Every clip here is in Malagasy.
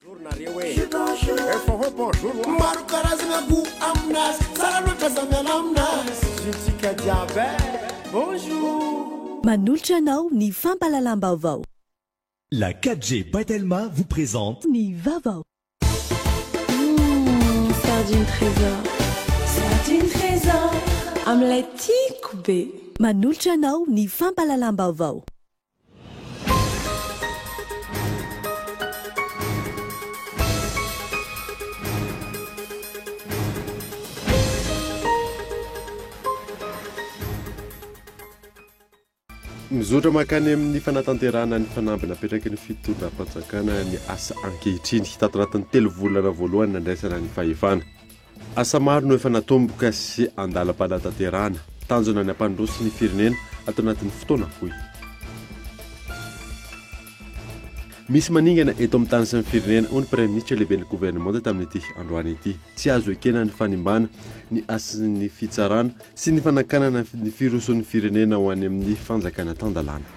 Bonjour nareo e! Efa hoe bonjour wa! Maro karazagna goût aminazy, tsara loatra aza miala aminazy. Zontsika jiaby e! Bonjour! Manolotra anao ny fampahalalam-baovao. La 4G by Telma vous présente. Ny vaovao. Humm sardine trésor. Sardine trésor amin'ilay tiako be. Manolotra anao ny fampahalalam-baovao. Mizotra mankany amin'ny fanatanterahana ny fanamby napetraky ny fitondram-panjakana ny asa ankehitriny, tato anatin'ny telo volana voalohany nandraisana ny fahefana. Asa maro no efa natomboka sy andalam-panatanterahana. Tanjona ny hampandroso ny firenena ato anatin'ny fotoana fohy. Misy maningana eto amin'ny tany sy ny firenena, hoy ny Praiminisitra lehiben'ny governemanta tamin'ity androany ity. Tsy azo ekena ny fanimbana ny hasin'ny fitsarana sy ny fanakanana ny firosoan'ny firenena ho any amin'ny fanjakana tan-dalàna.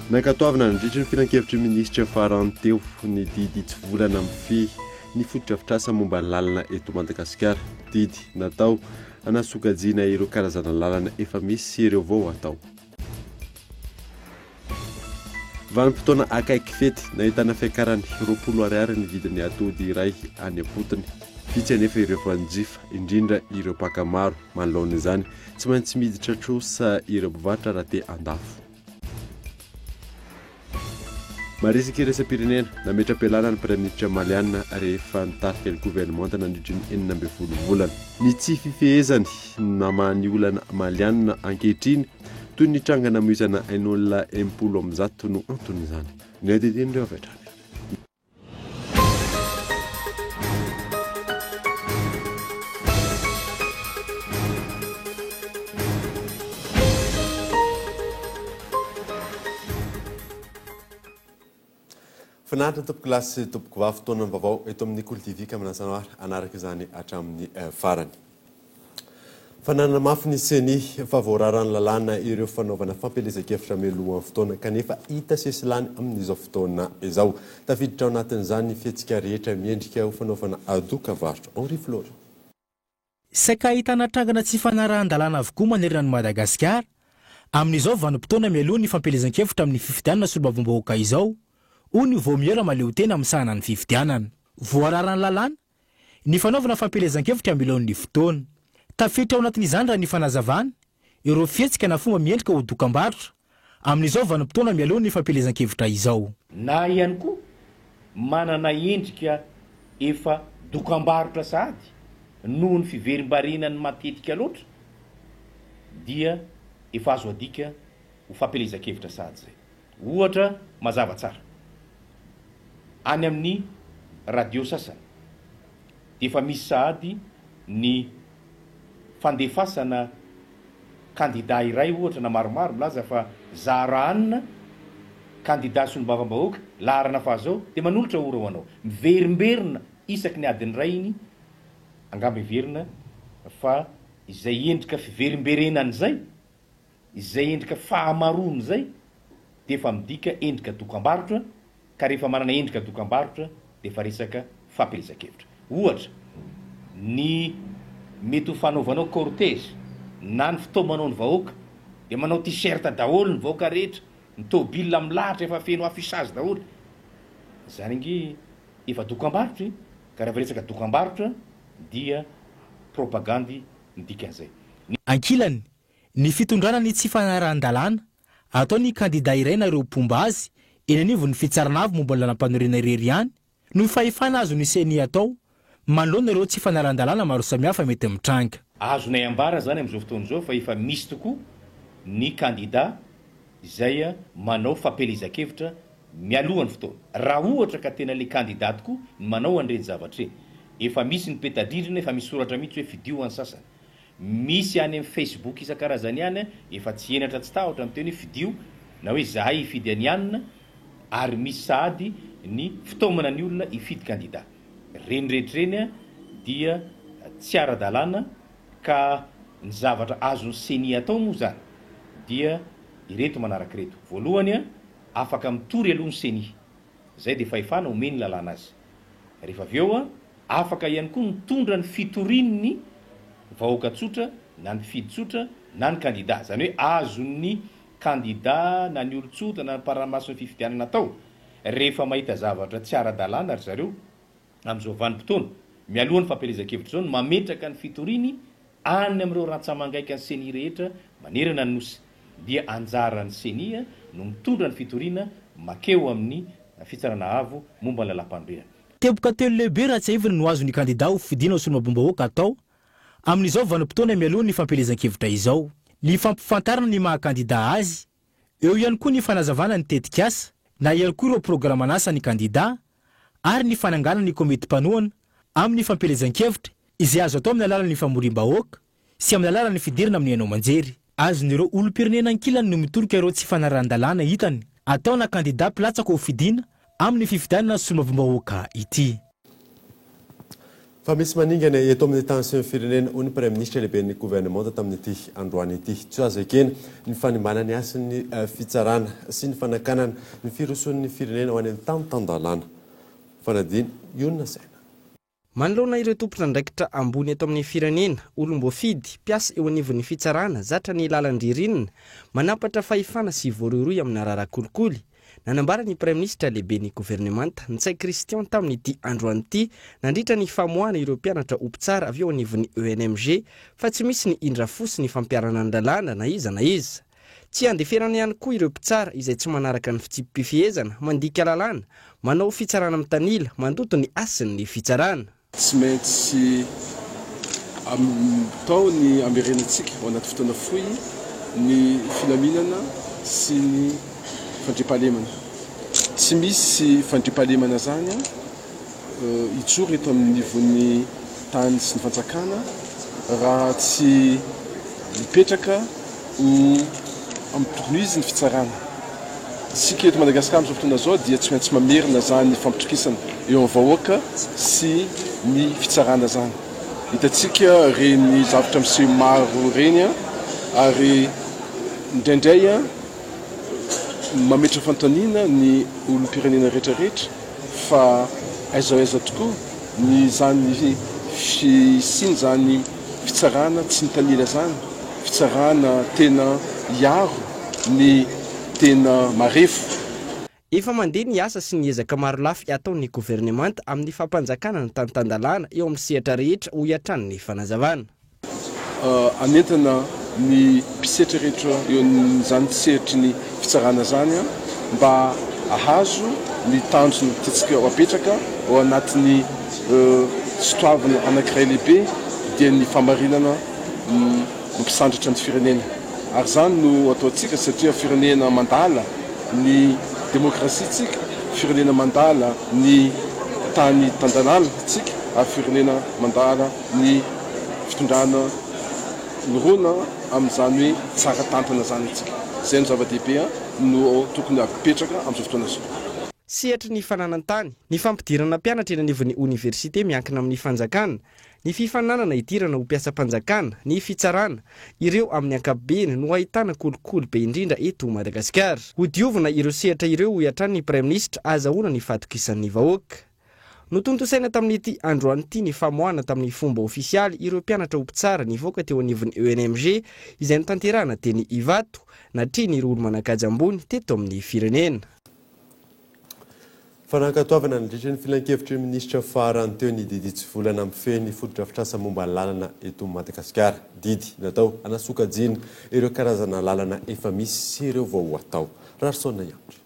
Nankatoavina nandritry ny filankevitry ny minisitra farany teo ny didy hitsivolana mifehy ny fotodrafitrasa momba ny lalana eto Madagasikara. Didy natao hanasokajiana ireo karazana lalana efa misy sy ireo vao hatao. Vanim-potoana akaiky fety, nahitana fiakarany 20 ariary ny vidin'ny atody iray any am-potony. Vitsy anefa ireo mpanjifa, indrindra ireo mpaka maro. Manoloana izany, tsy maintsy miditra trosa ireo mpivarotra raha te handafo. Marisika iraisam-pirenena, nametra-pialana ny praiminisitra maliana rehefa nitarika ny governemanta nandritry ny 16 volana. Ny tsy fifehezany namaha ny olana maliana ankehitriny, toy ny tranga namoizana ain'olona 160 no anton'izany. Ny adidin'ireo avy hatrany. Finaritra tompoko lahy sy tompoko vavy fotoana vaovao eto amin'ny Kolo TV ka manasa anao ary hanaraka izany hatramin'ny farany. Fa nanamafy ny Ceni fa voararan'ny lalàna ireo fanaovana fampielezan-kevitra mialohan'ny fotoana kanefa hita sesilany amin'izao fotoana izao. Tafiditra ao anatin'izany ny fihetsika rehetra miendrika ho fanaovana doka-varotra. Henri Florent. Saika ahitana trangana tsy fanarahan-dalàna avokoa manerana an'i Madagasikara, amin'izao vanim-potoana mialoha ny fampielezan-kevitra amin'ny fifidianana solombavambahoaka izao, hoy ny Vaomiera mahaleotena misahana ny fifidianana. Voararan'ny lalàna Ny fanaovana fampielezan-kevitra mialohan'ny fotoana. Tafiditra ao anatin'izany raha ny fanazavana, ireo fihetsika na fomba miendrika ho dokambarotra, amin'izao vanim-potoana mialoha ny fampielezan-kevitra izao. Na ihany koa manana endrika efa dokambarotra sahady noho ny fiverimbarenany matetika loatra dia efa azo adika ho fampielezan-kevitra sahady izay. Ohatra mazava tsara, any amin'ny radio sasany dia efa misy sahady ny fandefasana kandida iray ohatra na maromaro milaza fa za Rahanina kandida solombavambahoaka laharana fahazao dia manolotra ora ho anao. Miverimberina isaky ny adiny iray iny, angamba heverina fa izay endrika fiverimberenana izay Izay endrika fahamaroana izay dia efa midika endrika dokambarotra, ka rehefa manana endrika dokambarotra dia efa resaka fampielezan-kevitra. Ohatra, ny mety ho fanaovanao cortège na ny fitaomanao ny vahoaka dia manao t-shirt daholo ny vahoaka rehetra, ny tôbila milahatra efa feno affichage daholo. Izany ange efa dokambarotra e! Ka rehefa resaka dokambarotra dia propagandy ny dikan'izay. Ny. Ankilany, Ny fitondrana ny tsy fanarahan-dalàna ataon'ny kandida iray na ireo mpomba azy eny anivon'ny Fitsarana Avo momba ny Lalàmpanorenana irery ihany no fahefana azon'ny Ceni atao manoloana ireo tsy fanarahan-dalàna maro samihafa mety mitranga. Azonay ambara izany amin'izao fotoana izao fa efa misy tokoa ny kandida izay manao fampielezan-kevitra mialoha ny fotoana. Raha ohatra ka tena ilay kandida tokoa no manao an'ireny zavatra ireny. Efa misy ny peta-drindrina, efa misy soratra mihitsy hoe fidio ho an'ny sasany. Misy any amin'ny Facebook isan-karazany any efa tsy henatra tsy tahotra miteny hoe fidio na hoe zahay hifidy an'i anona ary misy sahady ny fitaomana ny olona hifidy kandida. Ireny rehetra ireny dia tsy ara-dalàna ka ny zavatra azon'ny ceni atao moa izany dia ireto manaraka ireto. Voalohany, afaka mitory aloha ny ceni. Izay dia fahefana omen'ny lalàna azy. Rehefa avy eo, afaka ihany koa mitondra ny fitoriany ny vahoaka tsotra na ny mpifidy tsotra na ny kandida. Izany hoe azon'ny kandida na ny olon-tsotra na ny mpanara-mason'ny fifidianana atao rehefa mahita zavatra tsy ara-dalàna ry zareo amin'izao vanim-potoana mialoha ny fampielezan-kevitra izao no mametraka ny fitoriany any amin'ireo rantsamangaikan'ny Ceni rehetra manerana ny Nosy dia anjaran'ny Ceni no mitondra ny fitoriana makeo amin'ny Fitsarana Avo momba ny Lalàmpanorenana. Teboka telo lehibe raha tsiahivina no azon'ny kandida ho fidiana ho solombavambahoaka atao amin'izao vanim-potoana mialoha ny fampielezan-kevitra izao. Ny fampifantarana ny maha kandida azy, eo ihany koa ny fanazavana ny tetikasa na ihany koa ireo programan'asan'ny kandida ary ny fananganana ny komity mpanohana amin'ny fampielezan-kevitra izay azo atao amin'ny alalan'ny famoriam-bahoaka sy amin'ny alalan'ny fidirana amin'ny haino aman-jery. Azon'ireo olom-pirenena ankilany no mitoroka ireo tsy fanarahan-dalàna hitany ataona kandida mpilatsaka ho fidiana amin'ny fifidianana solombavambahoaka ity. Fa misy maningana eto amin'ny tany sy ny firenena, hoy ny Praiminisitra lehiben'ny governemanta tamin'ity androany ity. Tsy azo ekena ny fanimbana ny hasin'ny fitsarana sy ny fanakanana ny firosoan'ny firenena ho any amin'ny tany tan-dalàna. Fanadino ionona saina. Manoloana ireo tompon'andraikitra ambony eto amin'ny firenena, olom-boafidy, mpiasa eo anivon'ny fitsarana, zatra ny lalan-dririnina, manampatra fahefana sy voarohirohy amina raharaha kolikoly, Nanambara ny Praiminisitra lehiben'ny governemanta, Ntsay Christian tamin'ity androany ity nandritra ny famoahana ireo mpianatra ho mpitsara avy eo anivon'ny ENMG fa tsy misy ny indra fo sy ny fampiharana ny lalàna na iza na iza. Tsy andeferana ihany koa ireo mpitsara izay tsy manaraka ny fitsipi-pifehezana, mandika lalàna, manao fitsarana mitanila, mandoto ny hasin'ny fitsarana. Tsy maintsy atao ny hamerenantsika ao anaty fotoana fohy ny filaminana sy ny fandriampahalemana. Tsy misy fandriampahalemana izany hijoro eto amin'ny nivon'ny tany sy ny fanjakana raha tsy mipetraka ho amin'ny tokony ho izy ny fitsarana. Isika eto Madagasikara amin'izao fotoana izao dia tsy maintsy mamerina izany fampitokisana eo amin'ny vahoaka sy ny fitsarana izany. Hitantsika ireny zavatra miseho maro ireny ary indraindray mametra fanontaniana ny olom-pirenena rehetra rehetra fa aiza ho aiza tokoa ny izany fisian'izany fitsarana tsy mitanila izany, fitsarana tena hiaro ny tena marefo. Efa mandeha ny asa sy ny ezaka marolafy ataon'ny governemanta amin'ny fampanjakana ny tany tan-dalàna eo amin'ny sehatra rehetra, hoy hatrany ny fanazavana. Hanentana ny mpisetra rehetra eo amin'izany sehatry ny fitsarana izany mba hahazo ny tanjona tiantsika ho apetraka ao anatin'ny sotoavina anankiray lehibe dia ny fahamarinana mampisandratra ny firenena. Ary izany no ataontsika satria firenena mandala ny demokrasia tsika, firenena mandala ny tany tan-dalàna tsika ary firenena mandala ny fitondrana mirona amin'izany hoe tsara tantana izany tsika. Izay no zava-dehibe no tokony hapetraka amin'izao fotoana izao. Sehatry ny fananan-tany, ny fampidirana mpianatra eny anivon'ny oniversite miankina amin'ny fanjakana, Ny fifaninanana hidirana ho mpiasam-panjakana, ny fitsarana, ireo amin'ny ankapobeny no ahitana kolikoly be indrindra eto Madagasikara. Hodiovina ireo sehatra ireo hoy hatrany ny Praiminisitra ahazahoana ny fahatokisan'ny vahoaka. Notontosaina tamin'ity androany ity ny famoahana tamin'ny fomba ofisialy ireo mpianatra ho mpitsara nivoaka teo anivon'ny ENMG izay notanterahana teny Ivato, natrehin'ireo olo-manan-kaja ambony teto amin'ny firenena. Fanankatoavana nandritra ny filankevitry ny minisitra farany teo ny didy hitsivolana mifehy ny fotodrafitrasa momba ny lalana eto Madagasikara. Didy natao hanasokajiana ireo karazana lalana efa misy sy ireo vao ho atao. Raharison Iandry.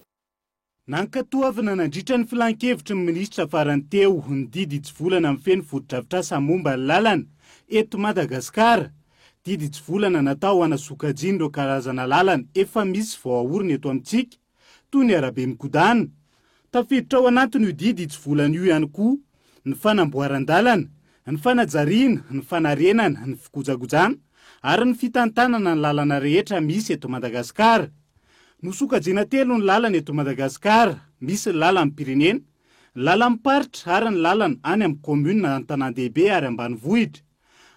Nankatoavina nandritra ny filankevitry ny minisitra farany teo ny didy hitsivolana mifehy ny fotodrafitrasa momba ny lalana eto Madagasikara. Didy hitsivolana natao hanasokajiana ireo karazana lalana efa misy vao aorina eto amintsika toy ny arabe mikodana. Tafiditra ao anatin'io didy hitsivolana io ihany koa ny fanamboaran-dalana, ny fanajariana, ny fanarenana, ny fikojakojana ary ny fitantanana ny lalana rehetra misy eto Madagasikara. Nosokajiana telo ny lalana eto Madagasikara, misy ny lalam-pirenena, ny lalam-paritra ary ny lalana any amin'ny kaominina an-tanàn-dehibe ary ambanivohitra.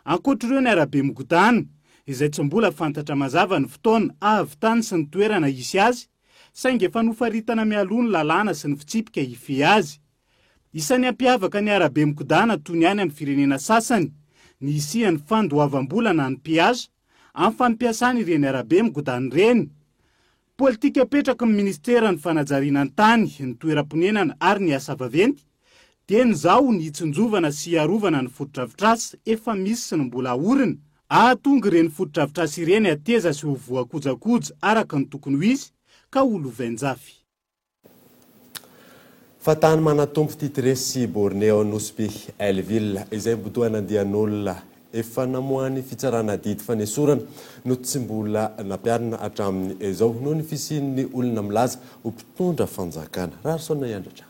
Ankoatr'ireo ny arabe migodàna, izay tsy mbola fantatra mazava ny fotoana ahavitany sy ny toerana hisy azy, saingy efa nofaritana mialoha ny lalàna sy ny fitsipika hifehy azy. Isan'ny hampiavaka ny arabe mikodana toy ny any amin'ny firenena sasany ny hisian'ny fandoavam-bola na ny péage amin'ny fampiasana ireny arabe migodana ireny. Politika apetraky ny ministeran'ny fanajariana ny tany, ny toeram-ponenana ary ny asa vaventy dieny izao ny hitsinjovana sy hiarovana ny fotodrafitrasa efa misy sy ny mbola haorina. Hahatonga ireny fotodrafitrasa ireny hateza sy ho voakojakoja araka ny tokony ho izy ka ho lovain-jafy. Fa tany manatompo titre sy borné ao Nosy Be Hell-Ville izay bodoana andian'olona efa namoahan'ny fitsarana didy fanesorana no tsy mbola nampiharina hatramin'izao noho ny fisian'ny olona milaza ho mpitondra fanjakana. Raharison Iandratra.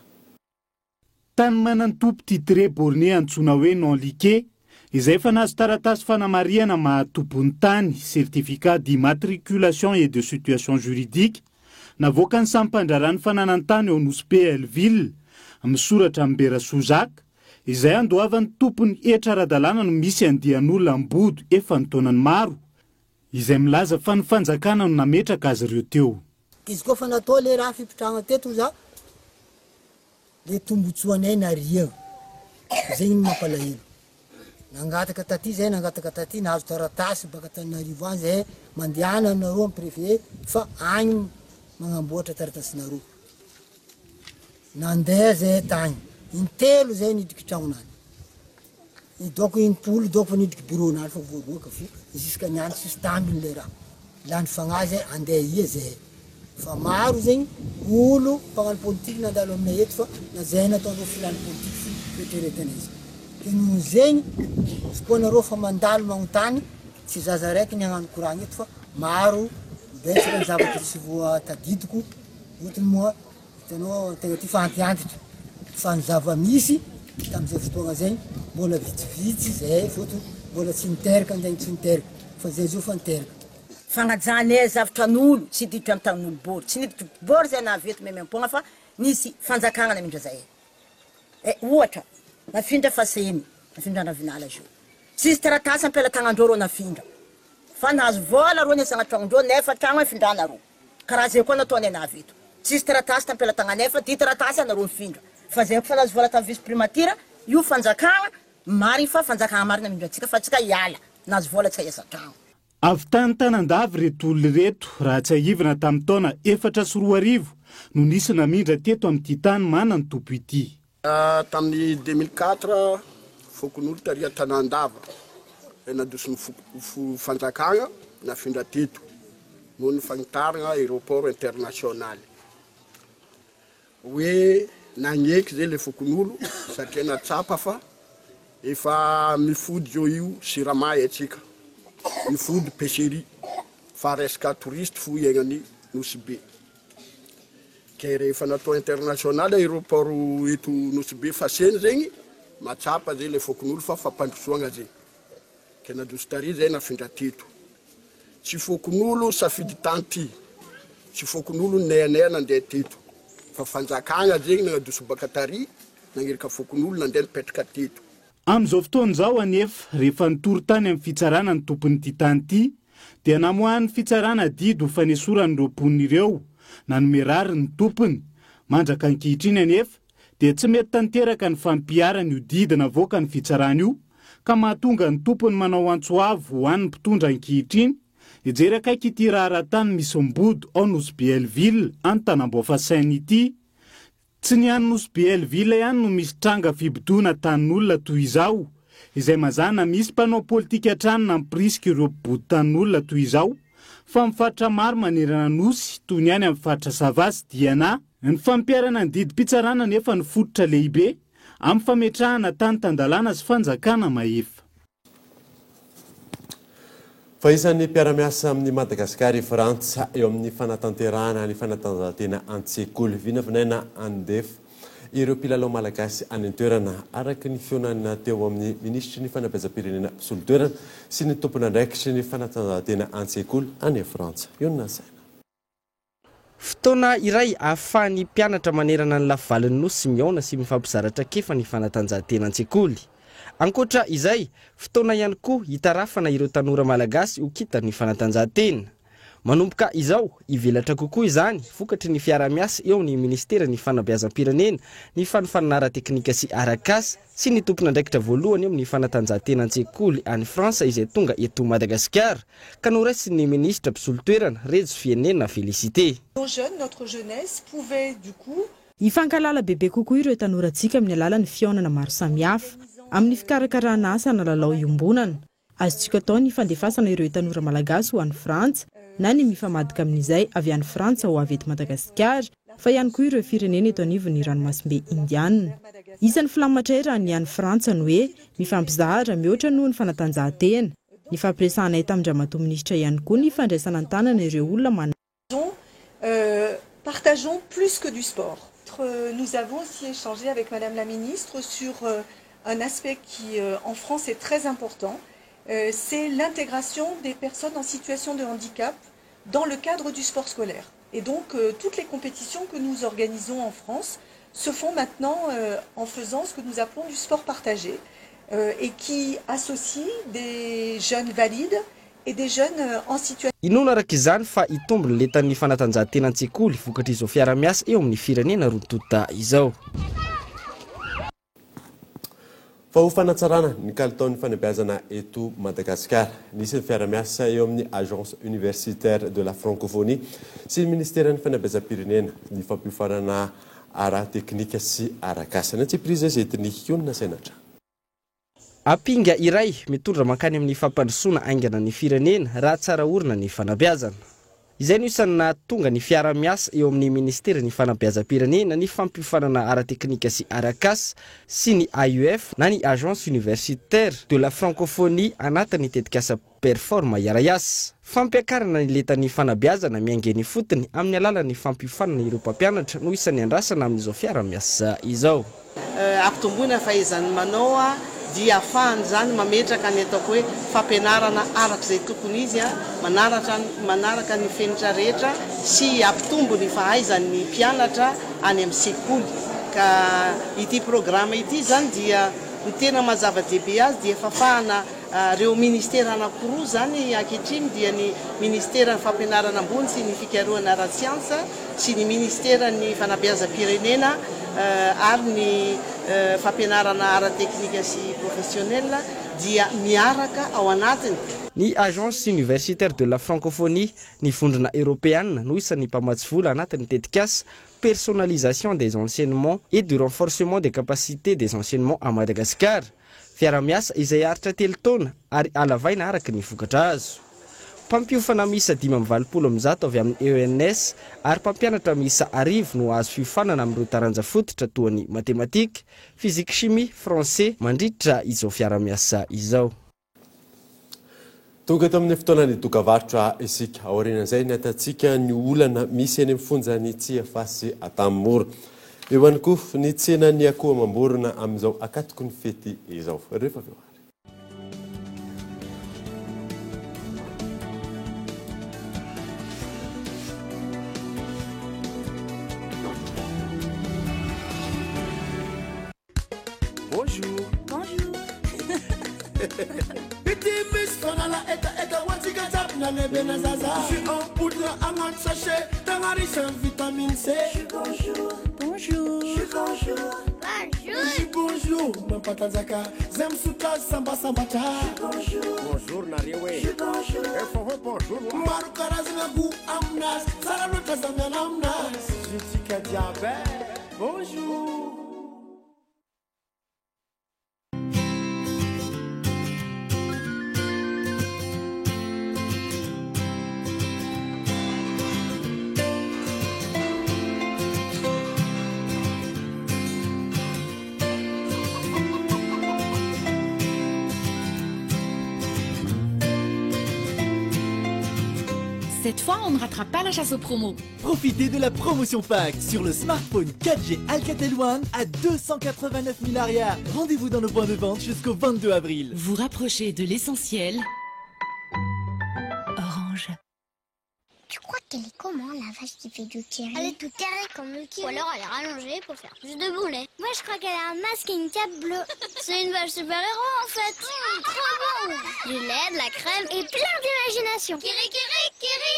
Tany manan-tompo titre borné antsoina hoe non liqué izay efa nahazo taratasy fanamarihana maha tompon'ny tany, certificat d'immatriculation et de situation juridique, Navoakan'ny sampan-draharahan'ny fananan-tany ao Nosy Be Hell-Ville, misoratra amin'i Berasoa Jacques, izay andoavan'ny tompony hetra ara-dalàna no misy andian'olona ambodo efa an-taonany maro, izay milaza fa ny fanjakana no nametraka azy ireo teo. Izy koa fa natao le raha fipitrahana teto za le tombotsoanay nariagna zegny no mampalahelo. Nangataka taty zahay nangataka taty nahazo taratasy baka Antananarivo any zahay mandehana aminareo am prefet fa agny magnamboatra taratasinareo. Nandeha zahay tagny intelo zahay nidriky tragnonany. Doko impolo doko fa nidriky bureau nany fa voaroaka fo jusqu'à niany tsisy tambiny le raha. Lany fagnahy zahay andeha ia zahay. Fa maro zegny olo mpagnano politique nandalo aminay eto fa na zahay nataondreo filany politique sy fieritreretana izy. Ke noho zegny izy koa nareo fa mandalo magnontany tsy zaza raiky ny hagnano koragna eto fa maro betsaka ny zavatra tsy voatadidiko fotony moa hitanao antegna ty fa antiantitra fa ny zava-misy tamizay fotoagna zay mbola vitsivitsy zahay fotony mbola tsy niteraka antegna tsy niteraka fa zay zao fa niteraka. Fagnajanay zavtra an'olo tsy hiditra am tanin'olo bory tsy niditra bory zay nahavy eto maimaimpoagna fa nisy fanjakagna namindra zahay eh ohatra nafindra faseny nafindra Ravinala zio tsisy taratasy ampelatagnandreo reo nafindra fa nahazo vola reo niasagna tragnondreo nefa tragno afindrana reo karaha zay koa nataonay nahavy eto tsisy taratasy tampelatagnanay fa ty taratasy anareo mifindra fa zay koa fa nahazo vola tam vice primature io fanjakagna marigny fa fanjakagna marigny namindra antsika fa tsika hiala nahazo vola tsika hiasa tragno. Avy tany Tanandava ireto olona ireto, raha tsiahivina tamin'ny taona 2004 no nisy namindra teto amin'ity tany manan-tompo ity. Tamin'ny 2004, fokonolona tary Tanandava izay nandoson'ny fanjakana nafindra teto noho ny fanitarana aéroport international. Hoe nagneky zay le fokonolo satria natsapa fa efa mifody zao io siramay atsika, mifody pêcherie fa resaka touriste fo iainany Nosy Be. Ke rehefa natao international aéroport eto Nosy Be Faseny zegny, matsapa zay le fokonolo fa fampandrosoagna zegny. Ke nandroso tary zay nafindra teto. Tsy fokonolona safidy tanty, tsy fokonolona nehanea nandeha teto, fa fanjakagna zegny nagnadoso baka tary, nagniraka fokonolona nandeha nipetraka teto. Amin'izao fotoana izao anefa, rehefa nitory tany amin'ny fitsarana ny tompon'ity tany ity, dia namoahan'ny fitsarana didy ho fanesorana ireo mponina ireo, nanome rariny ny tompony. Mandraka ankehitriny anefa, dia tsy mety tanteraka ny fampiharana io didy navoakan'ny fitsarana io, ka mahatonga ny tompony manao antso avo ho an'ny mpitondra ankehitriny hijery akaiky ity raharaha tany misy mbodo ao Nosy Be Hell-Ville any Tanambao Fassaine ity. Tsy ny any Nosy Be Hell-Ville ihany no misy tranga fibodoana tanin'olona toy izao, izay mazàna misy mpanao politika hatrany nampirisika ireo mpibodo tanin'olona toy izao, fa amin'ny faritra maro manerana Nosy toy ny any amin'ny faritra Sava sy Diana. Ny fampiharana ny didim-pitsarana anefa no fototra lehibe amin'ny fametrahana tany tan-dalàna sy fanjakana mahefa. Fa isan'ny mpiara-miasa amin'i Madagasikara i Frantsa eo amin'ny fanatanterahana ny fanatanjahantena an-tsekoly. Vinavinaina handefa ireo mpilalao malagasy any an-toerana, araka ny fihaonana teo amin'ny minisitry ny fanabeazam-pirenena mpisolo toerana sy ny tompon'andraikitry ny fanatanjahantena an-tsekoly any Frantsa. Io no nasaina. Fotoana iray ahafahan'ny mpianatra manerana ny lafivalin'ny Nosy mihaona sy mifampizara traikefa ny fanatanjahantena an-tsekoly. Ankoatra izay, fotoana ihany koa hitarafana ireo tanora malagasy ho kintan'ny fanatanjahantena. Manomboka izao, hivelatra kokoa izany, vokatry ny fiaraha-miasa eo amin'ny minisiteran'ny Fanabeazam-pirenena, ny fanofanana ara-teknika sy arak'asa, sy ny tompon'andraikitra voalohany eo amin'ny fanatanjahantena an-tsekoly any Frantsa izay tonga eto Madagasikara, ka noraisin'ny minisitra mpisolo toerana, Rejo Fienena Félicité. Nos jeunes, notre jeunesse pouvait du coup. Hifankahalala bebe kokoa ireo tanorantsika amin'ny alalan'ny fihaonana maro samihafa, amin'ny fikarakarana asa na lalao iombonana. Azontsika atao ny fandefasana ireo tanora malagasy ho any Frantsa na ny mifamadika amin'izay avy any Frantsa ho avy eto Madagasikara fa ihany koa ireo firenena eto anivon'ny ranomasimbe Indiana. Isan'ny filamatray raha ny any Frantsa ny hoe mifampizara mihoatra noho ny fanatanjahantena. Nifampiresahanay tamin-dRamatoa Minisitra ihany koa ny fandraisana an-tanana ireo olona manana. Partageons plus que du sport. Nous avons aussi échangé avec Madame la Ministre sur un aspect qui en France est très important, c'est l'intégration des personnes en situation de handicap dans le cadre du sport scolaire. Et donc toutes les compétitions que nous organisons en France se font maintenant en faisant ce que nous appelons du sport partagé et qui associe des jeunes valides et des jeunes en situation. Inoana araka izany fa hitombo ny lentan'ny fanatanjahantena an-tsekoly vokatr'izao fiarahamiasa eo amin'ny firenena roa tonta izao. Fa ho fanatsarana ny kalitaon'ny fanabeazana eto Madagasikara, nisy ny fiarahamiasa eo amin'ny Agence Universitaire de la Francophonie sy ny Ministeran'ny Fanabeazam-pirenena ny fampiofanana ara-teknika sy arak'asa. Ny antsipiriany izay entin'ny Hionona Saina hatrany. Ampinga iray mitondra mankany amin'ny fampandrosoana haingana ny firenena raha tsara orina ny fanabeazana. Izay no isan'ny nahatonga ny fiaraha-miasa eo amin'ny minisiteran'ny fanabeazam-pirenena, ny fampiofanana ara-teknika sy arak'asa sy ny AUF na ny Agence Universitaire de la Francophonie anatin'ny tetikasa Perform hiara-hiasa. Fampiakarana ny lentan'ny fanabeazana miainga eny ifotony amin'ny alalan'ny fampiofanana ireo mpampianatra no isan'ny andrasana amin'izao fiarahamiasa izao. Ampitomboina fahaizany manao dia ahafahany izany mametraka ny ataoko hoe fampianarana araka izay tokony izy, manaratra manaraka ny fenitra rehetra sy hampitombo ny fahaizan'ny mpianatra any amin'ny sekoly. Ka ity programa ity izany dia ny tena maha zava-dehibe azy dia fafahana Ireo ministera anankiroa izany ankehitriny dia ny ministeran'ny fampianarana ambony sy ny fikarohana ara-tsiansa sy ny ministeran'ny fanabeazam-pirenena ary ny fampianarana ara-teknika sy professionnel dia miaraka ao anatiny. Ny Agence Universitaire de la Francophonie, ny Vondrona Eoropeana no isan'ny mpamatsy vola anatin'ny tetikasa Personnalisation des enseignements et du renforcement des capacités des enseignements à Madagascar. Fiaraha-miasa izay haharitra telo taona ary halavaina araka ny vokatra azo. Mpampiofana miisa 185 avy amin'ny ENS ary mpampianatra miisa 1000 no hahazo fiofanana amin'ireo taranja fototra toa ny matematika, physique-chimie, français mandritra izao fiaraha-miasa izao. Tonga eto amin'ny fotoanan'ny dokavarotra isika. Aorianan'izay ny ahitantsika ny olana misy eny amin'ny fonjan'i Tsiafahy sy Antanimora. Eo ihany koa ny tsenan'ny akoho amam-borona amin'izao akatoky ny fety izao. Rehefa avy eo ary. Bonjour. Bonjour. Vitamine C. Bonjour. Bonjour. Bonjour. Bonjour. Mampatanjaka zay misotra sambasambatra. Bonjour. Bonjour nareo e. Bonjour. Efa hoe bonjour. Maro karazana goût aminazy. Tsara loatra za miala aminazy. Jus-tsika jiaby e. Bonjour. Cette fois, on ne ratera pas la chasse aux promos. Profitez de la promotion Pack sur le smartphone 4G Alcatel One à 289 000 ariary. Rendez-vous dans nos points de vente jusqu'au 22 avril. Vous rapprochez de l'essentiel. Orange. Tu crois qu'elle est comment la vache qui fait du kiri? Elle est tout carrée comme le kiri. Ou alors elle est rallongée pour faire plus de boulets. Moi je crois qu'elle a un masque et une cape bleue. C'est une vache super-héros en fait. Trop bon. Du lait, de la crème et plein d'imagination. Kiri kiri kiri.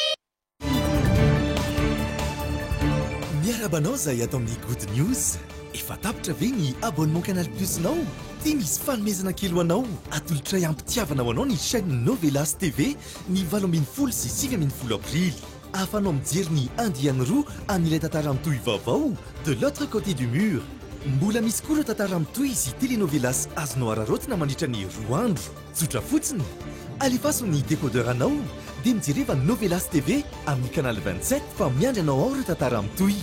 Miarahaba anao izay ato amin'ny Good News. Efa tapitra ve ny abonnement Canal Plus-nao? Ty misy fanomezana kely ho anao. Atolotray am-pitiavana ho anao ny chaîne Novelas TV ny 18 sy 19 aprily. Ahafahanao mijery ny andiany roa amin'ilay tantara mitohy vaovao De l'autre côté du mur. Mbola misy koa ireo tantara mitohy sy telenovelas azonao araraotina mandritra ny 2 andro. Tsotra fotsiny, alefaso ny décodeur anao dia mijereva Novelas TV amin'ny canal 27 fa miandry anao ao ireo tantara mitohy.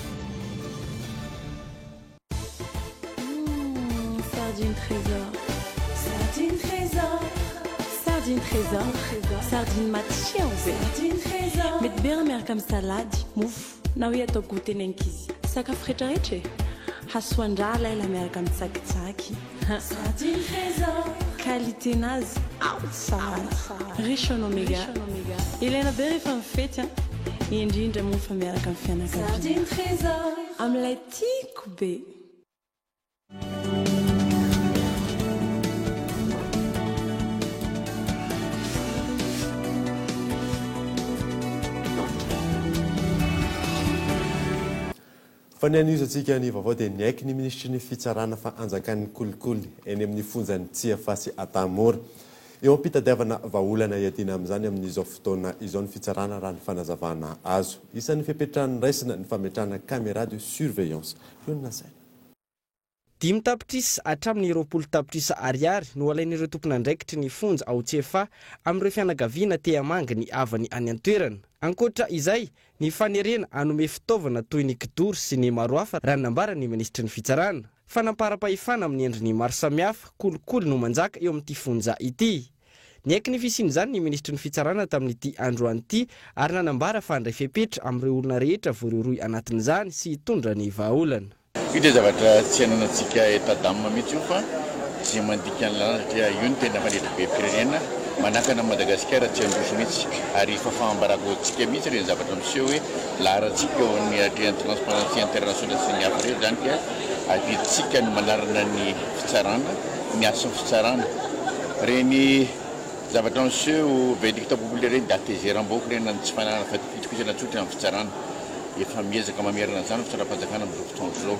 Mmh, sardine trésor. Sardine trésor. Sardine trésor. Sardine matsiro be. Sardine trésor. Mety be raha miaraka amin'ny salady, mofo, na hoe atao goûter ny ankizy. Sakafo rehetrarehetra e. Hasoan-draha laila miaraka amin'ny tsakitsaky. Sardine trésor. Qualité nazy ao tsara. Riche en oméga. Ilaina be rehefa mifety an. Indrindra moa fa miaraka amin'ny fianakaviana. Sardine trésor. Amin'ilay tiako be. Fa ny hanohizantsika ny vaovao dia niaiky ny minisitry ny fitsarana fa anjakan'ny kolikoly eny amin'ny fonjan'i Tsiafahy sy Antanimora. Eo am-pitadiavana vahaolana hiadiana amin'izany amin'izao fotoana izao ny fitsarana raha ny fanazavana azo. Isan'ny fepetra noraisina ny fametrahana caméra de surveillance. Io no lazaina. 5 tapitrisa hatramin'ny 20 tapitrisa ariary no alain'ireo tompon'andraikitry ny fonja ao Tsiafahy amin'ireo fianakaviana te hamangy ny havany any an-toerana. Ankoatra izay, ny fanerena hanome fitaovana toy ny kidoro sy ny maro hafa raha ny nambaran'ny minisitry ny fitsarana. Fanamparam-pahefana amin'ny endriny maro samihafa, kolikoly no manjaka eo amin'ity fonja ity. Niaiky ny fisian'izany ny minisitry ny fitsarana tamin'ity androany ity ary nanambara fa handray fepetra amin'ireo olona rehetra voarohirohy anatin'izany sy hitondra ny vahaolana. Io dia zavatra tsy ananantsika état d'âme mihitsy io fa tsy mandika ny lalàna satria io no tena fanetri-bem-pirenena manakana an'i Madagasikara tsy handroso mihitsy ary fahafaham-baraka ho antsika mihitsy ireny zavatra miseho hoe laharantsika eo amin'ny atrehan'ny Transparency International sy ny hafa rehetra izany ka adidintsika ny manarina ny fitsarana, ny hasin'ny fitsarana. Ireny zavatra miseho verdict populaire ireny dia hatezeram-bahoaka ireny na ny tsy fananana fitokisana tsotra amin'ny fitsarana. Efa miezaka mamerina an'izany ny fitondram-panjakana amin'izao fotoana izao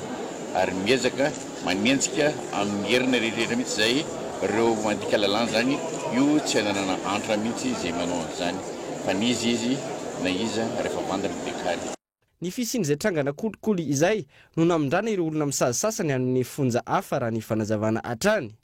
ary miezaka manenjika amin'ny heriny rehetra mihitsy izay ireo mandika lalàna izany, io tsy ananana antra mihitsy izay manao an'izany fa n'iza izy na iza rehefa vandana dia kary. Ny fisian'izay trangana kolikoly izay no namindrana ireo olona misazy sasany any amin'ny fonja hafa raha ny fanazavana hatrany.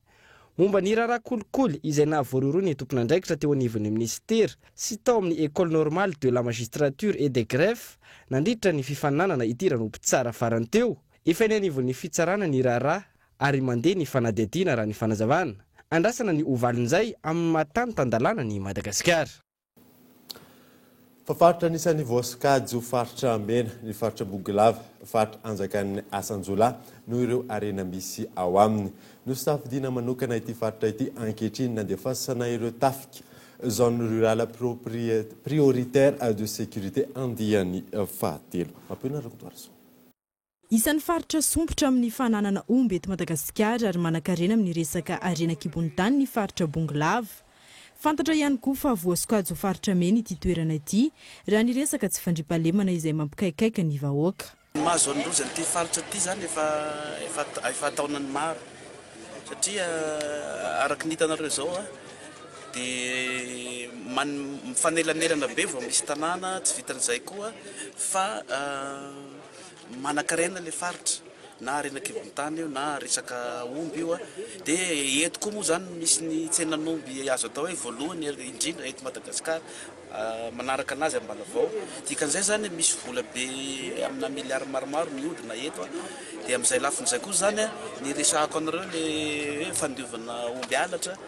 Momba ny raharaha kolikoly izay nahavoarohirohy ny tompon'andraikitra teo anivon'ny minisitera sy tao amin'ny Ecole Normale de la Magistrature et des Greffes nandritra ny fifaninanana hidirana ho mpitsara farany teo. Efa eny anivon'ny fitsarana ny raharaha ary mandeha ny fanadihadiana raha ny fanazavana. Andrasana ny ho valin'izay amin'ny maha tany tan-dalàna an'i Madagasikara. Fa faritra anisan'ny voasokajy ho faritra mena ny faritra Bongolava, faritra anjakan'ny asan-jiolahy noho ireo harena misy ao aminy. Nosafidiana manokana ity faritra ity ankehitriny nandefasana ireo tafika Zone Rurale Prioritaire de Sécurité andiany fahatelo. Mampionona Rakotoarisoa. Isan'ny faritra sompitra amin'ny fananana omby eto Madagasikara ary manankarena amin'ny resaka harena an-kibon'ny tany ny faritra Bongolava. Fantatra ihany koa fa voasokajy ho faritra mena ity toerana ity raha ny resaka tsy fandriampahalemana izay mampikaikaika ny vahoaka. Ny maha zone rouge an'ity faritra ity izany efa efa efa an-taonany maro satria araka ny hitanareo izao dia man- mifanelanelana be vao misy tanàna, tsy vitan'izay koa fa Manankarena ilay faritra, na harena an-kibon'ny tany io na resaka omby io. Dia eto koa moa izany misy ny tsenan'omby azo atao hoe voalohany indrindra eto Madagasikara, manaraka an'azy Ambalavao. Dikan'izay izany misy vola be amina milliards maromaro mihodina eto. Dia amin'izay lafiny izay koa izany ny resahako anareo ilay hoe fandiovana omby halatra.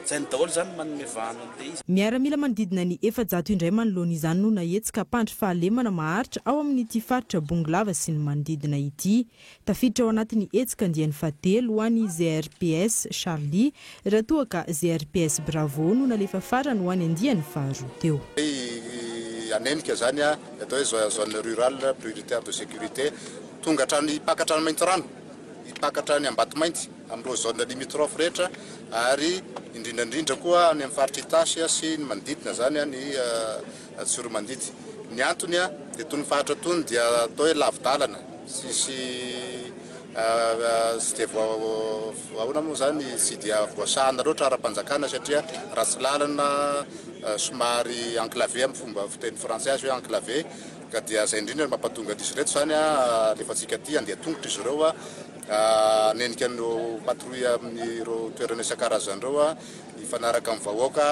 Zany daholo zany manome vahana an'ilay izy. Miaramila manodidina ny 400 indray manoloana izany no nahetsika hampandry fahalemana maharitra ao amin'ity faritra Bongolava sy ny manodidina ity. Tafiditra ao anatin'ny hetsika andiany fahatelo ho an'ny GRPS Charlie raha toa ka GRPS Bravo no nalefa farany ho an'ny andiany faharoa teo. Hanenika izany ny atao hoe zone rurale prioritaire de sécurité, tonga hatrany hipaka hatrany Maintirano, hipaka hatrany Ambatomainty. amin'ireo zone limitrophe rehetra ary indrindra indrindra koa any amin'ny faritra Itasy sy ny manodidina izany ny Tsiroamandidy. Ny antony dia tony faritra tony dia atao hoe lavi-dalana. Tsisy tsy dia voa ahoana moa izany, tsy dia voasahana loatra ara-panjakana satria ratsy lalana, somary enclavé amin'ny fomba fiteny frantsay azy hoe enclavé, ka dia izay indrindra no mampatonga an'izy ireto izany alefantsika aty, handeha tongotra izy ireo hanenika an'ireo patrouille amin'ireo toerana isan-karazany ireo, hifanaraka amin'ny vahoaka,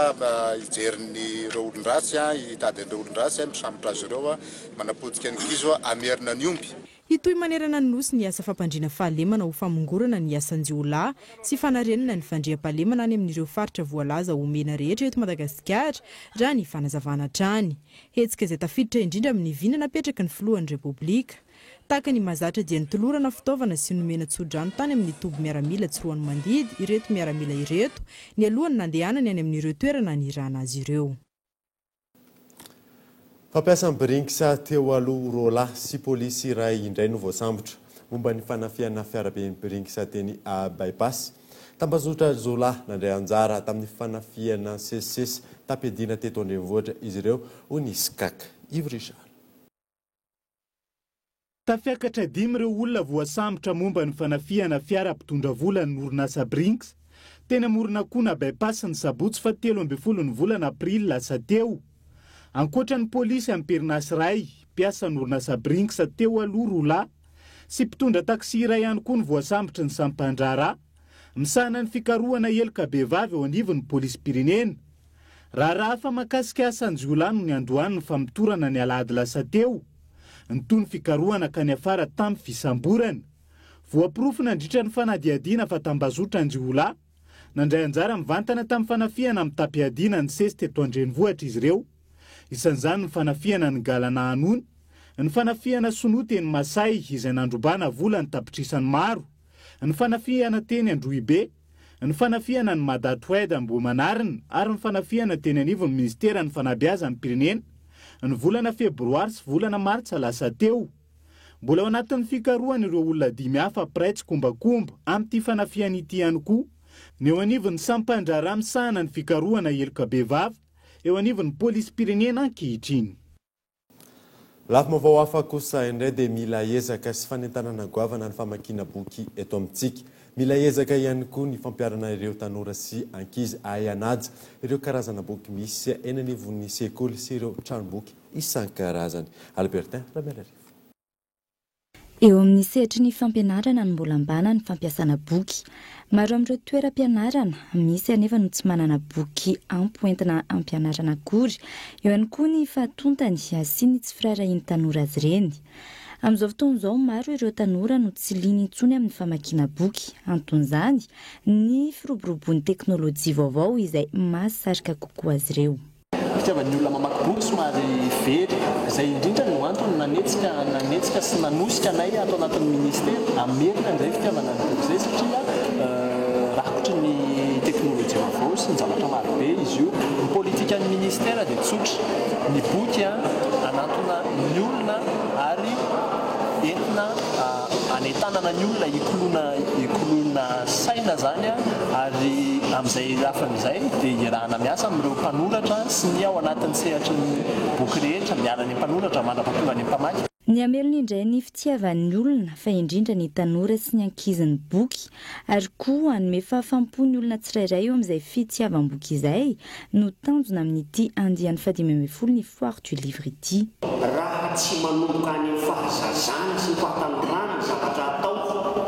hijery ny ireo olon-dratsy, hitady an'ireo olon-dratsy, misambotra azy ireo, manapotika ny kizo, hamerina ny omby. Hitohy manerana ny Nosy ny asa fampandriana fahalemana ho famongorana ny asan-jiolahy sy fanarenana ny fandriampahalemana any amin'ireo faritra voalaza ho mena rehetra eto Madagasikara, raha ny fanazavana hatrany. Hetsika izay tafiditra indrindra amin'ny vina napetraky ny filohan'ny Repoblika. Tahaka ny mahazatra dia notolorana fitaovana sy nomena tsodrano tany amin'ny toby miaramila Tsiroanomandidy ireto miaramila ireto nialohan'ny nandehanany any amin'ireo toerana anirahana azy ireo. Mpampiasa ny Brinks teo aloha roa lahy sy polisy iray indray no voasambotra momba ny fanafihana fiaraben'ny Brinks teny By-Pass. Tambazotra jiolahy nandray anjara tamin'ny fanafihana nisesisesy tam-piadiana teto an-drenivohitra izy ireo, hoy ny Scac. Yves Richard. Tafiakatra dimy ireo olona voasambotra momba ny fanafihana fiara mpitondra vola an'ny orinasa Brinks teny Amoronakona By-Pass ny sabotsy faha 13 ny volana aprily lasa teo. Ankoatra ny polisy am-perinasa iray, mpiasan'ny orinasa Brinks teo aloha roa lahy sy mpitondra taxi iray ihany koa no voasambotry ny sampan-draharaha misahana ny fikarohana heloka bevava eo anivon'ny polisim-pirenena. Raharaha hafa mahakasika asan-jiolahy no niandohan'ny famotorana ny alahady lasa teo. Nitohy ny fikarohana ka niafara tamin'ny fisamborana. Voaporofo nandritra ny fanadihadiana fa tambazotran-jiolahy nandray anjara mivantana tamin'ny fanafihana mitam-piadiana nisesy teto an-drenivohitra izy ireo. Isan'izany ny fanafihana ny Galana Anony, ny fanafihana sinoa teny Masay izay nandrobana vola an-tapitrisany maro, ny fanafihana teny Androhibe, ny fanafihana ny Mada Twed Ambohimanarina ary ny fanafihana teny anivon'ny minisiteran'ny fanabeazam-pirenena ny volana febroary sy volana martsa lasa teo. Mbola ao anatin'ny fikarohana ireo olona dimy hafa mpiray tsikombakomba amin'ity fanafihana ity ihany koa ny eo anivon'ny sampan-draharaha misahana ny fikarohana heloka bevava eo anivon'ny polisim-pirenena ankehitriny. Lafim-baovao hafa kosa indray dia mila ezaka sy fanentanana goavana ny famakiana boky eto amintsika. Mila ezaka ihany koa ny fampiharana ireo tanora sy ankizy hahay hanaja ireo karazana boky misy eny anivon'ny sekoly sy ireo tranomboky isan-karazany. Albertin Ramialarivo. Eo amin'ny sehatry ny fampianarana no mbola ambana ny fampiasana boky. Maro amin'ireo toeram-pianarana misy anefa no tsy manana boky ampy hoentina hampianarana akory. Eo ihany koa ny fahatontany sy ny tsy firaharahian'ny tanora azy ireny. Amin'izao fotoana izao, maro ireo tanora no tsy liana intsony amin'ny famakiana boky. Anton'izany, ny firoboroboan'ny teknolojia vaovao izay mahasarika kokoa azy ireo. Fitiavan'ny olona mamaky boky somary very. Izay indrindra no antony nanetsika nanetsika sy nanosika anay ato anatin'ny ministera hamerina indray fitiavana ny boky izay satria rakotry ny teknolojia vaovao sy ny zavatra marobe izy io. Ny politikan'ny ministera dia tsotra, ny boky hanantona ny olona ary entina hanentanana ny olona hikoloana hikoloana saina izany ary amin'izay lafiny izay dia iarahana miasa amin'ireo mpanoratra sy ny ao anatin'ny sehatry ny boky rehetra, miala any amin'ny mpanoratra mandra-pahatonga any amin'ny mpamaky. Ny hamelona indray ny fitiavan'ny olona, fa indrindra ny tanora sy ny ankizy ny boky, ary koa hanome fahafaham-po ny olona tsirairay eo amin'izay fitiavam-boky izay no tanjona amin'ity andiany fahadimy ambin'ny folo ny Foire du Livre ity. Raha tsy manomboka any amin'ny fahazazana sy ny fahatanorana ny zavatra atao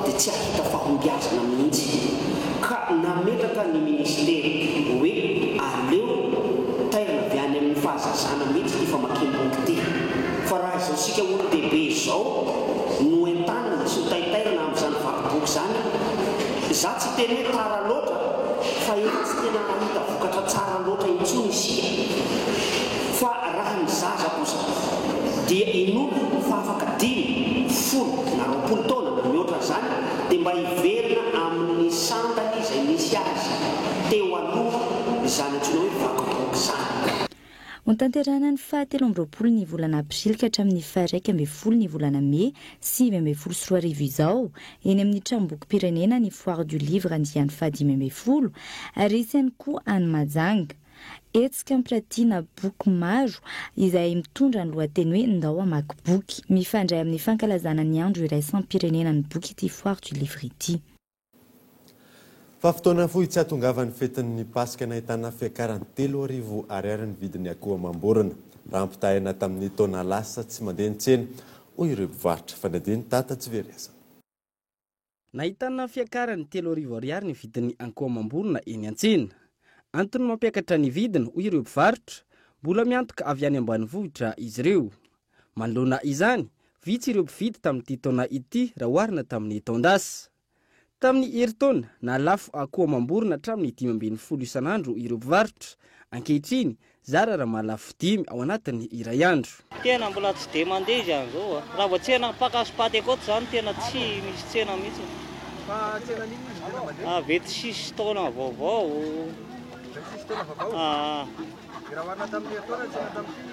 dia tsy hahita fahombiazana mihitsy. Ka nametraka ny minisitera hoe aleo tairina avy any amin'ny fahazazana mihitsy ity famakiam-boky ity. Fa raha izao isika olon-dehibe izao no entanina sy ho taitairina amin'izany vaky boky izany, izaho tsy hiteny hoe tara loatra fa efa tsy tena hahita vokatra tsara loatra intsony isika. Fa raha ny zaza kosa dia inoako fa afaka dimy, folo na 20 taona na mihoatra an'izany dia mba hiverina amin'ny sandany izay nisy azy teo aloha izany antsoina hoe vaky boky izany. Hotanterahina ny faha 23 ny volana aprily ka hatramin'ny faha 11 ny volana mey 2019 izao eny amin'ny tranombokim-pirenena ny Foire du Livre andiany faha 15 ary hisy ihany koa any Mahajanga. hetsika ampiratiana boky maro izay mitondra ny lohateny hoe Ndao hamaky boky. Mifandray amin'ny fankalazana ny andro iraisam-pirenena ny boky ity Foire du livre ity. Fa fotoana fohy tsy hahatongavan'ny fetin'ny Paska nahitana fiakarany 3000 ariary ny vidin'ny akoho amam-borona. Raha ampitahaina tamin'ny taona lasa tsy mandeha ny tsena, hoy ireo mpivarotra. Fanadihadian'i Tata Tsivereza. Nahitana fiakarany 3000 ariary ny vidin'ny ankoho amam-borona eny an-tsena. Antony mampiakatra ny vidiny, hoy ireo mpivarotra, mbola miantoka avy any ambanivohitra izy ireo. Manoloana izany, vitsy ireo mpividy tamin'ity taona ity raha oharina tamin'ny taon-dasa. Tamin'ny herintaona, nahalafo akoho amam-borona hatramin'ny 15 isan'andro ireo mpivarotra. Ankehitriny, zara raha mahalafo dimy ao anatin'ny iray andro. Tena mbola tsy dia mandeha izy amin'izao a. Raha vao tsena mpaka sy Patekote izany tena tsy misy tsena mihitsy. Fa tsena n'inona izy no tena mandeha? 26 taona vaovao. 26 taona vaovao? Ah. Dia raha oharina tamin'ny herintaona ny tsena tamin'ity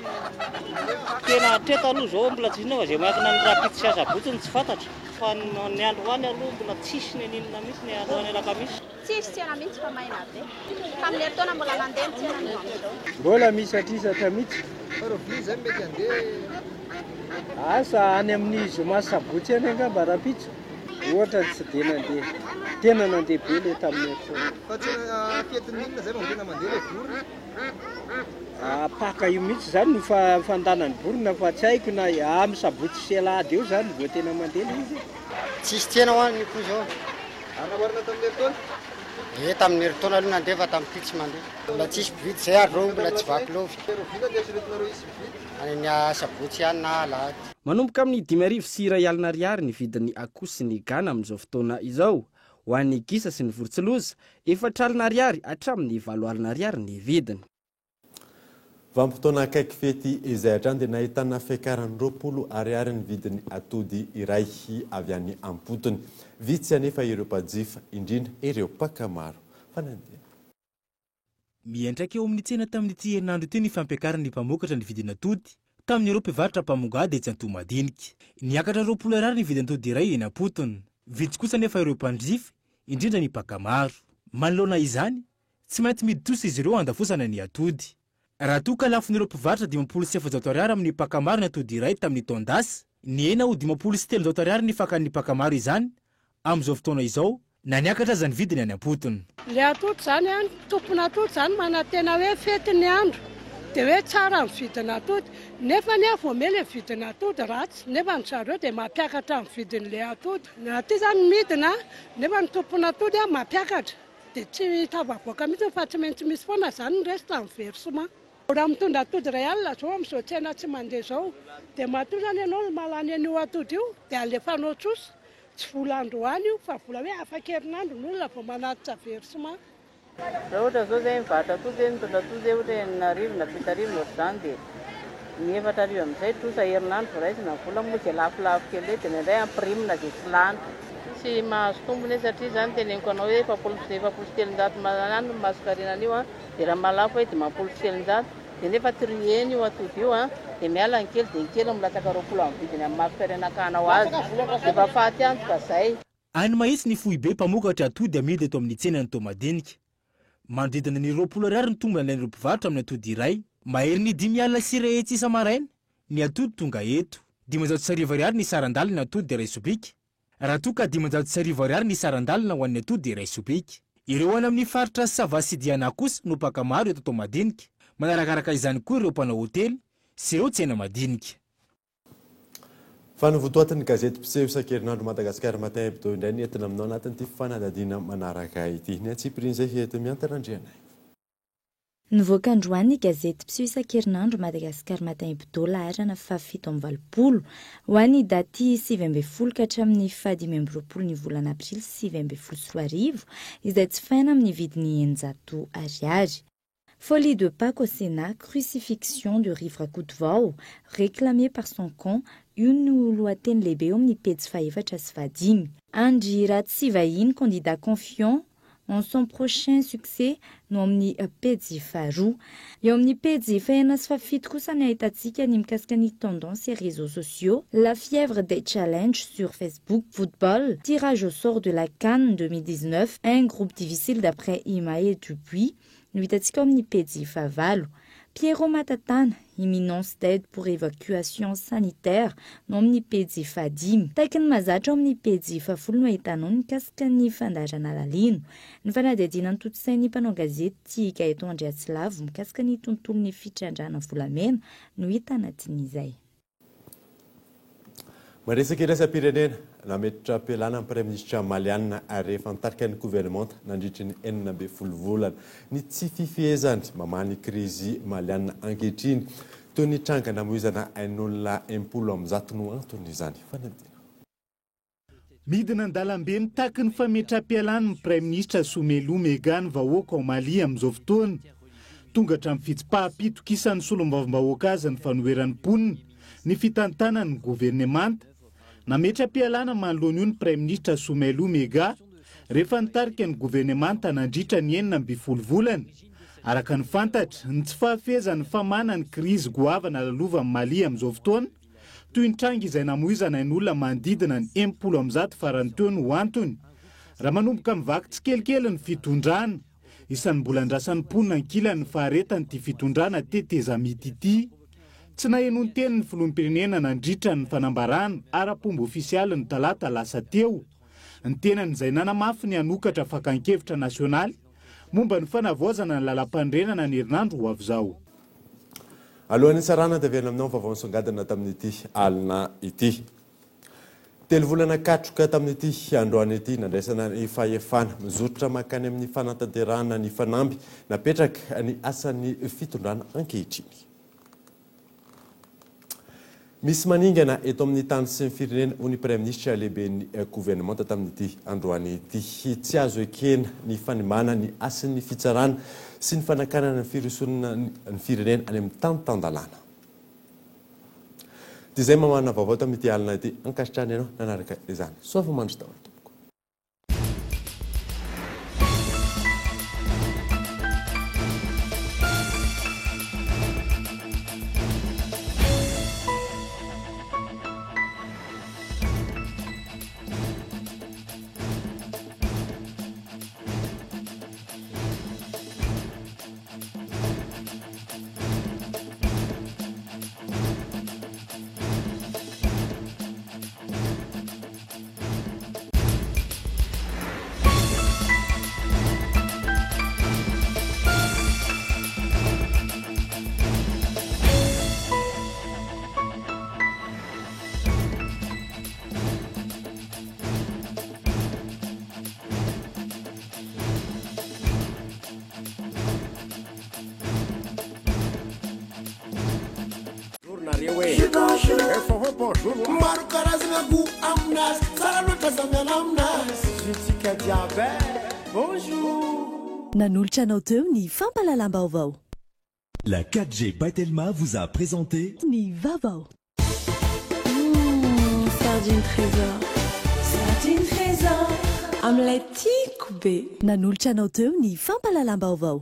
hoe Paka? Tena hatreto aloha izao mbola tsy misy fa izay miankina amin'ny rahampitso sy asabotsy no tsy fantatra. Fa ny androany aloha mbola tsisy n'inona mihitsy ny androany alakamisy. Tsisy tsena mihitsy fa maina be. Tamin'ny herintaona mbola nandeha ny tsena no amin'izao. Mbola misatrisatra mihitsy. Fa rahoviana izay no mety handeha? Asa any amin'ny zoma sy sabotsy any angamba rahampitso. Ohatra ny tsy dia nandeha. Tena nandeha be ilay tamin'ny herintaona. Fa tsena fetin'ny inona izay vao tena mandeha ilay vorona? Paka io mihitsy izany no fandana ny vorona fa tsy haiko na amin'ny sabotsy sy alahady eo izany vao tena mandeha ilay izy e. Tsisy tsena hoa ny koa izao. Ary raha oharina tamin'ny herintaona? Ee, tamin'ny herintaona aloha nandeha fa tamin'ity tsy mandeha. Mbola tsisy mpividy izay ary ireo mbola tsy vaky lovy. Rahoviana no eritreretinareo hisy mpividy? Any amin'ny sabotsy ihany na alahady. Manomboka amin'ny 1500 ariary ny vidin'ny akoho sy ny gana amin'izao fotoana izao. Ho an'ny gisa sy ny vorontsiloza, 40 ariary hatramin'ny 80 ariary ny vidiny. Vanim-potoana akaiky fety izay hatrany dia nahitana fiakarany 20 ariary ny vidin'ny atody iray avy any am-potony. Vitsy anefa ireo mpanjifa, indrindra ireo mpaka maro. Fanadihadiana. Miantraika eo amin'ny tsena tamin'ity herinandro ity ny fampiakaran'ny mpamokatra ny vidin'atody tamin'ireo mpivarotra mpamongady etsy Antohomadinika. Niakatra 20 ariary ny vidin'atody iray eny am-potony. Vitsy kosa anefa ireo mpanjifa, indrindra ny mpaka maro. Manoloana izany, Tsy maintsy midi-trosa izy ireo handafosana ny atody. Raha toa ka lafon'ireo mpivarotra 450 ariary amin'ny mpaka maro ny atody iray tamin'ny taon-dasa, nihena ho 350 ariary ny fakan'ny mpaka maro izany amin'izao fotoana izao, na niakatra aza ny vidiny any am-potony. Ilay atody izany an, tompon'atody izany manantena hoe fety ny andro dia hoe tsara ny vidin'atody, nefa anie vao miha ilay vidin'atody ratsy, nefa ny zareo dia mampiakatra ny vidin'ilay atody. Ny aty izany midina nefa ny tompon'atody mampiakatra. Dia tsy tafavoaka mihitsy fa tsy maintsy misy foana izany ny reste amin'ny versement. Raha mitondra atody 1000 izao amin'izao tsena tsy mandeha izao dia matoa izany ianao no mahalany an'io atody io dia alefanao trosa, tsy vola androany io fa vola hoe afaka herinandro ny olona vao manatitra versement. Raha ohatra izao izay mivarotra atody izay mitondra atody izay ohatra hoe 6000 na 7000 na ohatr'izany dia ny 4000 amin'izay trosa herinandro vao raisina ny vola moa izay lafolafo kely eo dia indraindray ampirimina izay tsy lany. Tsy mahazo tombony satria izany teneniko anao hoe 340 any no mahazo-karena an'io an, dia raha mahalafo hoe 350 dia nefa trier-na io atody io an, dia miala ny kely dia ny kely no milatsaka 20 amin'ny vidiny amin'ny maha-karena akanao azy, dia efa faty antoka izay. Any Mahitsy ny foibe mpamokatra atody amidy eto amin'ny tsenan'i Toamadiniky. Manodidina ny 20 ariary ny tombony alain'ireo mpivarotra amin'ny atody iray. Maherin'ny 150 isa-maraina ny atody tonga eto. 500 ariary ny saran-dalana atody iray sobika. Raha toa ka 500 ariary ny saran-dalana ho an'ny atody iray sobika. Ireo any amin'ny faritra Sava sy Diana kosa no mpaka maro eto Toamadiniky. Manarakaraka izany koa ireo mpanao hotely sy ireo tsena madinika. Fa ny votoatin'ny gazety mpiseho isan-kerinandro Madagascar Matin Hebdo indray no entina aminao anatin'ity fanadihadiana manaraka ity. Ny antsipirian'izay eto Miantana Andrianaivo. Nivoaka androany ny gazety mpiseho isan-kerinandro Madagascar Matin Hebdo laharana faha 87 ho an'ny daty 19 ka hatramin'ny faha 25 ny volana aprily 2019 izay jifaina amin'ny vidiny 600 ariary. Folie de Pâques au Sénat, crucifixion de Rivo Rakotovao, réclamé par son camp, io no lohateny lehibe eo amin'ny pejy fahefatra sy fahadimy. Andry Ratsivahiny, candidat confiant en son prochain succès no amin'ny pejy faharoa. Eo amin'ny pejy fahenina sy fahafito kosa ny ahitantsika ny mikasika ny tendance et réseaux sociaux, la fièvre des challenges sur Facebook, football, tirage au sort de la CAN 2019, un groupe difficile d'après Imae Dupuis. no hitantsika ao amin'ny pejy fahavalo. Pierrot Matatana, Imminence d'aide pour évacuation sanitaire no amin'ny pejy fahadimy. Taky ny mahazatra ao amin'ny pejy fahafolo no ahitanao ny mikasika ny fandaharana Lalino. Ny fanadihadiana notontosain'ny mpanao gazety Gaëtan Andriatsilavo mikasika ny tontolon'ny fitrandrahana volamena no hita anatin'izay. Maresaka iraisam-pirenena, nametra-pialana ny Praiminisitra Maliana rehefa nitarika ny governemanta nandritry ny 16 volana. Ny tsy fifehezany mamaha ny krizy Maliana ankehitriny, toy ny tranga namoizana ain'olona 160 no anton'izany fanadihadiana. Midina an-dalambe mitaky ny fametram-pialany ny Praiminisitra Soumeylou Mega ny vahoaka ao Mali amin'izao fotoana. Tonga hatramin'ny fitsipaham-pitokisan'ny solombavambahoaka azy ny fanoheran'ny mponina ny fitantanany ny governemanta. Nametra-pialana manoloana io ny Praiminisitra Soumeylou Mega rehefa nitarika ny governemanta nandritra ny 16 volana. Araka ny fantatra, ny tsy fahafehezany ny famahana ny krizy goavana lalovan'i Mali amin'izao fotoana, Toy ny tranga izay namoizana ain'olona manodidina ny 160 farany teo no antony. Raha manomboka mivaky tsikelikely ny fitondrana. Isan'ny mbola andrasan'ny mponina ankilany ny faharetan'ity fitondrana tetezamita ity. Tsy nahenoan-teny ny filoham-pirenena nandritra ny fanambarana ara-pomba ofisialy ny talata lasa teo. Ny tenany izay nanamafy ny hanokatra fakan-kevitra nasionaly momba ny fanavaozana ny lalampanorenana ny herinandro ho avy izao. Alohan'ny hitsarana dia averina aminao ny vaovao nisongadina tamin'ity alina ity. Telo volana katroka tamin'ity androany ity nandraisana ny fahefana. Mizotra mankany amin'ny fanatanterahana ny fanamby napetraka ny asan'ny fitondrana ankehitriny. Misy maningana eto amin'ny tany sy ny firenena, hoy ny Praiminisitra lehiben'ny governemanta tamin'ity androany ity. Tsy azo ekena ny fanimbana ny hasin'ny fitsarana sy ny fanakanana ny firosoana ny firenena any amin'ny tany tan-dalàna. Dia izay mamarana vaovao tamin'ity alina ity. Ankasitrahana ianao nanaraka izany. Soa fa mandry daholo tompoko. Maro karazagna goût aminazy Tsara loatra za miala aminazy Zotsika jiaby eh Bonjour Nanolotra anao teo ny fampahalalam-baovao. La 4G by Telma vous a présenté. Ny vaovao. Humm sardine trésor. Sardine trésor amin'ilay tiako be. Nanolotra anao teo ny fampahalalam-baovao.